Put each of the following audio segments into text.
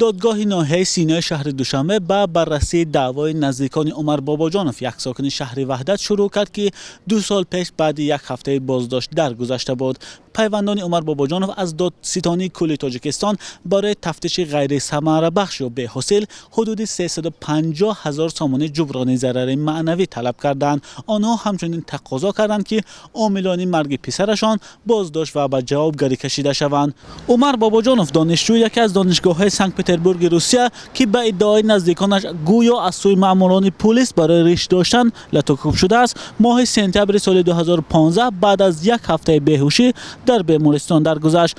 Додгоҳи ноҳияи Синои шаҳри Душанбе ба баррасии даъвои наздикони Умар Бобоҷонов, як сокини шаҳри Ваҳдат, шурӯъ кард, ки 2 сол пеш баъди як ҳафтаи боздошт даргузашта буд. Пайвандони Умар Бобоҷонов аз Додситонии кулли Тоҷикистон барои тафтиши ғайрисамарабахш ё беҳосил ҳудуди 350 ҳазор сомонӣ ҷуброни зарари маънавӣ талаб карданд. Онҳо ҳамчунин тақозо карданд, ки омилони марги писарашон боздошт ва ба ҷавобгарӣ кашида шаванд. Умар Бобоҷонов, донишҷӯи яке аз донишгоҳҳои Санкт Петербурги Русия, ки ба иддаои наздиконаш гӯё аз сӯи маъмурони пулис барои риш доштан латукӯб шудааст, моҳи сентябри соли 2015 баъд аз як ҳафтаи беҳушӣ дар бемористон даргузашт.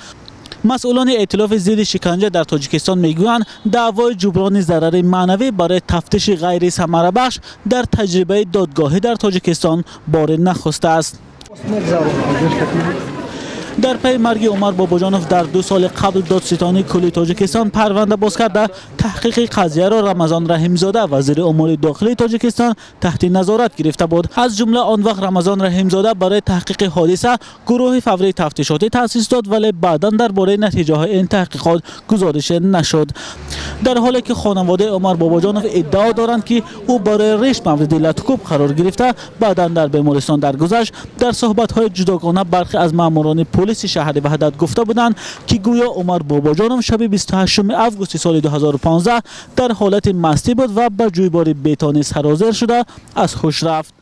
Масъулони Эътилофи зидди шиканҷа дар Тоҷикистон мегӯянд, даъвои ҷуброни зарари маънавӣ барои тафтиши ғайрисамарабахш дар таҷрибаи додгоҳӣ дар Тоҷикистон бори нахустааст. Дар пайи марги Умар Бобоҷонов дар 2 соли қабл Додситонии кулли Тоҷикистон парванда боз карда, таҳқиқи қазияро Рамазон Раҳимзода, вазири умури дохилии Тоҷикистон, таҳти назорат гирифта буд. Аз ҷумла он вақт Рамазон Раҳимзода барои таҳқиқи ҳодиса гурӯҳи фаврии тафтишотӣ таъсис дод, вале баъдан дар бораи натиҷаҳои ин таҳқиқот гузорише нашуд. Дар ҳоле ки хонаводаи Умар Бобоҷонов иддао доранд, ки ӯ барои риш мавриди латукӯб қарор гирифта, баъдан дар бемористон даргузашт, дар суҳбатҳои ҷудогона бархе аз маъмурони полиси шаҳри Ваҳдат гуфта буданд, ки гӯё Умар Бобоҷонов шаби 28 августи соли 2015 дар ҳолати мастӣ буд ва ба ҷӯйбори бетонӣ сарозер шуда, аз ҳуш рафт.